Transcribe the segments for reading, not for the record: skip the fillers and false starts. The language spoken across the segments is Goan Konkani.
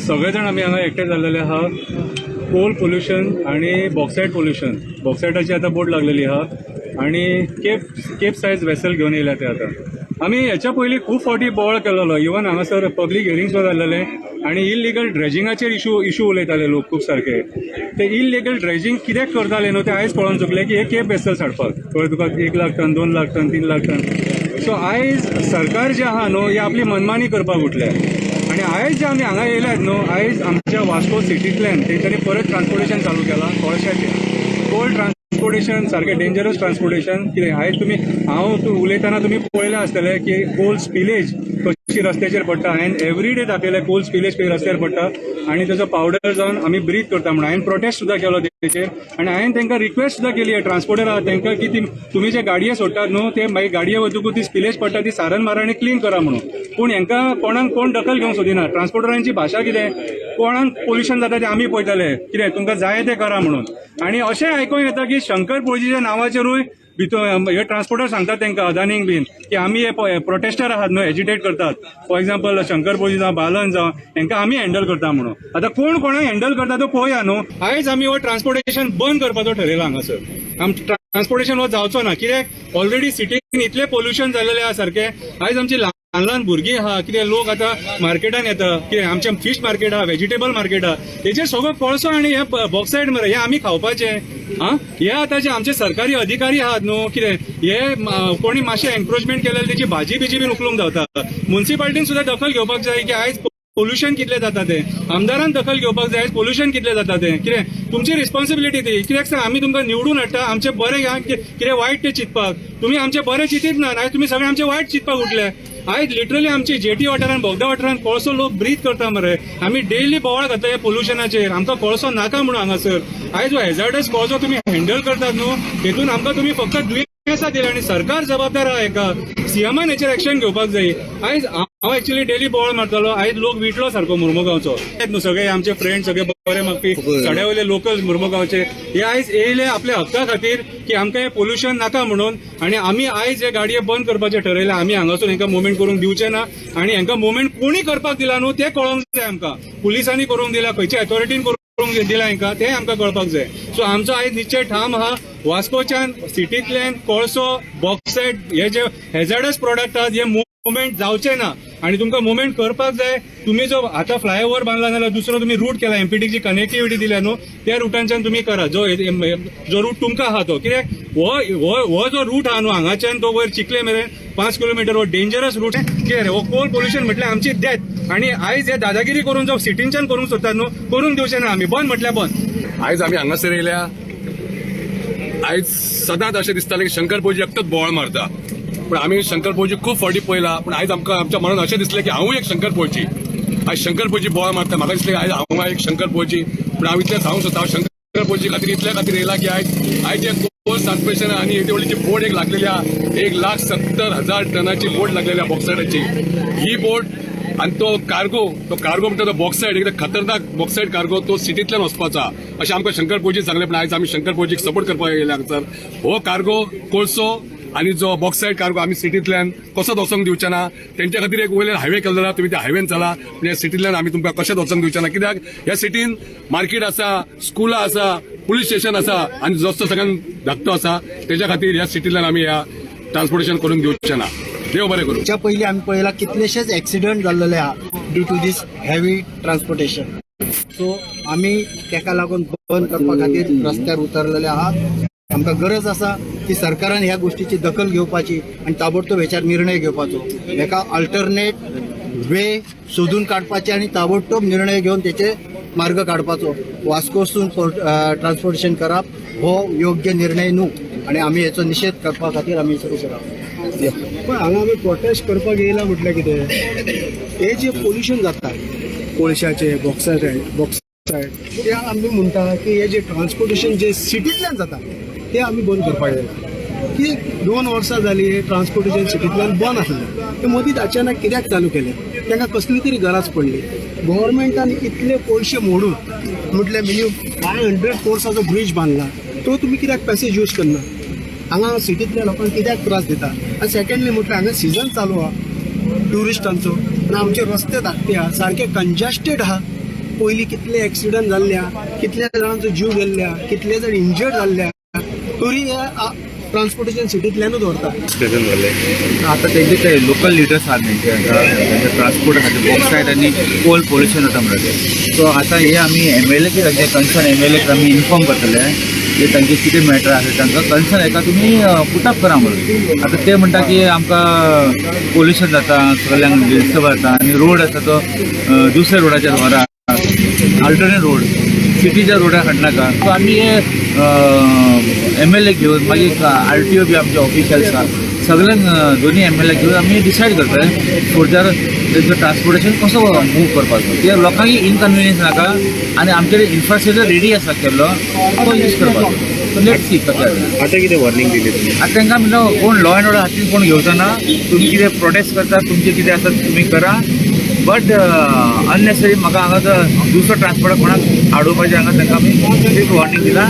सगळे जाण आमी हांगा एकठांय जाल्लेले आहा. कोल पोल्युशन आनी बॉक्सायट पोल्युशन. बॉक्सायटाची आतां बोट लागलेली आहा आनी केप सायज वेसल घेवन येयल्या ते. आतां आमी हेच्या पयलीं खूब फावटी बोवाळ केलेलो. इवन हांगासर पब्लीक हियरींग सुद्दां जाल्लेलें आनी इलिगल ड्रेजिंगाचेर इशू उलयताले लोक खूब सारके. ते इलिगल ड्रेजिंग कित्याक करताले न्हू, ते आयज कळोन चुकले की हे केप वेसल्स हाडपाक. कळ्ळें तुका? 1 lakh tonne, 2 lakh tonne, 3 lakh tonne. So आयज सरकार जे आहा न्हू, ही आपली मनमानी करपाक उठल्या आनी आयज जे आमी हांगा येयल्यात न्हू, आयज आमच्या वास्को सिटींतल्यान तेंच्यांनी परत ट्रान्सपोर्टेशन चालू केलां कोळशाचें. कोल ट्रान्सपोर्टेशन सारकें डेंजरस ट्रान्सपोर्टेशन. कितें आयज तुमी, हांव तूं उलयतना तुमी पळयलें आसतलें की कोल स्पिलेज कशी रस्त्याचेर पडटा. हांवें एवरी डे दाखयलें, कोल स्पिलेज कशी रस्त्यार पडटा आनी तेजो पावडर जावन आमी ब्रीथ करता म्हणून. हांवें प्रोटेस्ट सुद्दां केलो तेचेर आनी हांवें तांकां रिक्वेस्ट सुद्दां केली, ट्रान्सपोर्टर आहा तांकां, की ती तुमी जे गाडये सोडटात न्हू, ते मागीर गाडये वतकूच ती स्पिलेज पडटा, ती सारन मारा आनी क्लीन करा म्हणून. पूण हांकां कोणाक कोण दखल घेवंक सोदिना. ट्रान्सपोर्टरांची भाशा कितें? कोणाक पोल्युशन जाता तें आमी पळयतले, कितें तुमकां जाय तें करा म्हणून. आनी अशें आयकोंक येता की शंकर पोळजीच्या नांवाचेरूय भितर हे ट्रान्सपोर्टर सांगतात तांकां, अदानीक बीन, की आमी हे प्रोटेस्टर आहात न्हू, एजिटेट करतात, फॉर एक्झाम्पल शंकर पोळजी जावं, बालन जावं, हांकां आमी हँडल करता म्हणून. आतां कोण कोणाक हँडल करता तो पळोवया न्हू. आयज आमी हो ट्रान्सपोर्टेशन बंद करपाचो ठरयला हांगासर. ट्रान्सपोर्टेशन हो जावचो ना, कित्याक ऑलरेडी सिटीन इतलें पोल्युशन जाल्लें आहा सारकें. आयज आमची ल्हान ल्हान भुरगीं आहा, कितें लोक आतां मार्केटान येता, कितें आमचें फीश मार्केट आहा, व्हेजिटेबल मार्केट आहा, हेचेर सगळो कोळसो आनी हे बॉक्सायड मरे, हे आमी खावपाचें. आं, हे आतां जे आमचे सरकारी अधिकारी आहात न्हू, कितें हे कोणी मातशें एन्क्रोचमेंट केल्यार तेची भाजी बिजी बीन उखलूंक धांवता. मुन्सिपाल्टीन सुद्दां दखल घेवपाक जाय की आयज पोल्युशन कितलें जाता तें. आमदारान दखल घेवपाक जाय, पोल्युशन कितलें जाता तें. कितें तुमची रिस्पॉन्सिबिलिटी ती. कित्याक सांग, आमी तुमकां निवडून हाडटा आमचें बरें कितें वायट तें चिंतपाक. तुमी आमचें बरें चिंतीत ना. आयज तुमी सगळे आमचें वायट चिंतपाक उठले. आयज लिटरली आमची जेटी वाठारान, बोगदा वाठारान कोळसो लोक ब्रीथ करता मरे. आमी डेली बोवाळ घातला ह्या पोल्युशनाचेर. आमकां कोळसो नाका म्हणून हांगासर. आयज हो हेजार्डस कोळसो तुमी हँडल करतात न्हू, हेतून आमकां तुमी फक्त दुयेंसां दिल्या आनी सरकार जबाबदार आहा हेका. सीएमान हेचेर एक्शन घेवपाक जाय. आयज हांव एक्चुअली डेली बोवाळ मारतालो. आयज लोक विटलो सारको मुर्मुगांवचो न्हू. सगळे आमचे फ्रेंड, सगळे बरे मागपी, सड्या वयले लोकल मुर्मुगांवचे, हे आयज येयले आपल्या हक्का खातीर की आमकां हें पोल्युशन नाका म्हणून. आनी आमी आयज हे गाडये बंद करपाचें ठरयलें. आमी हांगासून हांकां मुवमेंट करूंक दिवचे ना आनी हांकां मुवमेंट कोणी करपाक दिला न्हू, तें कळोंक जाय आमकां. पुलिसांनी करूंक दिला, खंयच्या अथॉरिटीन करूंक दिला हांकां, तें आमकां कळपाक जाय. सो आमचो आयज निश्चय ठाम आहा, वास्कोच्यान सिटींतल्यान कोळसो, बॉक्सायट हे जे हेजार्डस प्रोडक्ट आहात, हे मुवमेंट जावचे ना. आनी तुमकां मुवमेंट करपाक जाय, तुमी जो आतां फ्लायओव्हर बांदला नाल्यार दुसरो तुमी रूट केला, एमपीटीची कनेक्टिव्हिटी दिल्या न्हू, त्या रुटांच्यान तुमी करा, जो जो रूट तुमकां आहा तो. कित्याक हो जो रूट आहा न्हू, हांगाच्यान तो वयर चिखले मेरेन 5 किलोमिटर, हो डेंजरस रूट. कितें रे, हो कोल पोल्युशन म्हटल्यार आमची डेथ. आनी आयज हे दादागिरी करून जो सिटींच्यान करूंक सोदतात न्हू, करूंक दिवचे ना आमी. बंद म्हटल्यार बंद. आयज आमी हांगासर येयल्या. आयज सदांच अशें दिसतालें की शंकर पोळजी एकटोच बोवाळ मारता, पूण आमी शंकर पोळजी खूब फावटी पळयला. पूण आयज आमकां आमच्या मनान अशें दिसलें की हांवूय एक शंकर पोळजी. आयज शंकर पोळजी बोवाळ मारता, म्हाका दिसलें की आयज हांव एक शंकर पोळजी. पूण हांव इतलें सांगूंक सोदता, हांव शंकर पोळजी खातीर, इतल्या खातीर येयला की आयज जे कोल ट्रान्सपोर्टेशन आनी येदी व्हडली जी बोट एक लागलेली आहा, 1,70,000 टनाची बोट लागलेली आहा बॉक्सायडाची. ही बोट आणि तो कार्गो, तो कार्गो म्हणटा तो बॉक्सायड, एकदम खतरनाक बॉक्सायड कार्गो, तो सिटींतल्यान वचपाचा अशें आमकां शंकर पोळजी सांगलें. पण आयज आमी शंकर पोळजीक सपोर्ट करपाक येयले हांगसर. हो कार्गो, कोळसो आणि जो बॉक्सायड कार्गो आमी सिटींतल्यान कसोच वचोंक दिवचे ना. तेंच्या खातीर एक वयल्यान हायवे केल्लो आहा, तुमी त्या हायवेन चला, पूण ह्या सिटींतल्यान आमी तुमकां कशेंच वचोंक दिवचे ना. कित्याक ह्या सिटीन मार्केट आसा, स्कुलां आसा, पुलीस स्टेशन आसा आनी रस्तो सगळ्यान धाकटो आसा. तेच्या खातीर ह्या सिटींतल्यान आमी ह्या ट्रान्सपोर्टेशन करूंक दिवचे ना. देव बरें करूं. त्याच्या पयलीं आमी पळयला, कितलेशेच एक्सिडंट जाल्लेले आहा due to this heavy transportation. So आमी तेका लागून बंद करपा खातीर रस्त्यार उतरलेले आहात. आमकां गरज आसा की सरकारान ह्या गोष्टीची दखल घेवपाची आनी ताबडतोब हेच्यार निर्णय घेवपाचो. हेका अल्टरनेट वे सोदून काडपाचे आनी ताबडतोब निर्णय घेवन तेचे मार्ग काडपाचो. वास्कोसून ट्रान्सपोर्टेशन करप हो योग्य निर्णय न्हू आनी आमी हेचो निशेध करपा खातीर आमी सुरू केला. पण हांगा आमी प्रोटेस्ट करपाक येयला म्हटल्यार कितें, हे जे पोल्युशन जाता कोळशाचे, बॉक्सायड, ते आमी म्हणटा की हे जे ट्रान्सपोर्टेशन जे सिटींतल्यान जाता ते आमी बंद करपाक जाय. की 2 वर्सां जाली हे ट्रान्सपोर्टेशन सिटींतल्यान बंद आसलें, ते मदींच अचानक कित्याक चालू केलें? तांकां कसली तरी गरज पडली. गव्हर्मेंटान इतले पयशे मोडून म्हटल्यार मिनिमम 500 क्रोर्साचो ब्रीज बांदला, तो तुमी कित्याक पॅसेज यूज करना? हांगा सिटींतल्या लोकांक कित्याक त्रास दिता? आनी सेकंडली म्हटल्यार हांगा सिजन चालू आहा ट्युरिस्टांचो आनी आमचे रस्ते धाकटे आहा, सारके कंजेस्टेड आहा. पयलीं कितले एक्सिडंट जाल्ले आहा, कितल्या जाणांचो जीव गेल्ले आहा, कितले जाण इंजर्ड जाल्ले आहा, तरी हे ट्रान्सपोर्टेशन सिटींतल्यानूच व्हरता. आता तेंचे ते लोकल लिडर्स आहात तेंचे, ट्रान्सपोर्ट खातीर बॉक्सायट आनी कोल पोल्युशन जाता म्हणटा ते. सो आतां हे आमी एमएलए तांचे कन्सर्न एमएलए आमी इन्फॉर्म करतले की तांचे कितें मॅटर आसा, तांकां कन्सर्न हेका तुमी पुटअप करा म्हणून. आतां ते म्हणटा की आमकां पोल्युशन जाता, सगळ्यांक डिस्टर्ब जाता आनी रोड आसा तो दुसऱ्या रोडाचेर व्हरा, अल्टरनेट रोड सिटीच्या रोडार हाडनाका. सो आमी हे एमएलए घेवन, मागीर आरटीओ बी आमचे ऑफिशियल्स आहा सगळ्यांक, दोन्ही एमएलए घेवन आमी डिसायड करतले फुडर तेंचो ट्रान्सपोर्टेशन कसो मूव करपाचो, कित्याक लोकांक इनकन्विनियन्स नाका आनी आमचे इन्फ्रास्ट्रक्चर रेडी आसा केल्लो तो यूज करपाचो. सो let see कशें जाता. आतां कितें वॉर्निंग दिली तुमी? आतां तांकां म्हणटा, कोण लॉ एंड ऑर्डर हातीन कोण घेवचो ना. तुमी कितें प्रोटेस्ट करता, तुमचें कितें आसा तुमी करा, बट अननेसरी म्हाका हांगा तो दुसरो ट्रान्सपोर्ट कोणाक हाडोवपाचें हांगा, तांकां आमी एक वॉर्निंग दिला.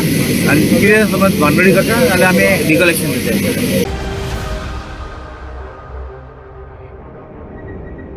आनी कितें समज भानगडी करता जाल्यार आमी लिगल एक्शन घेतले.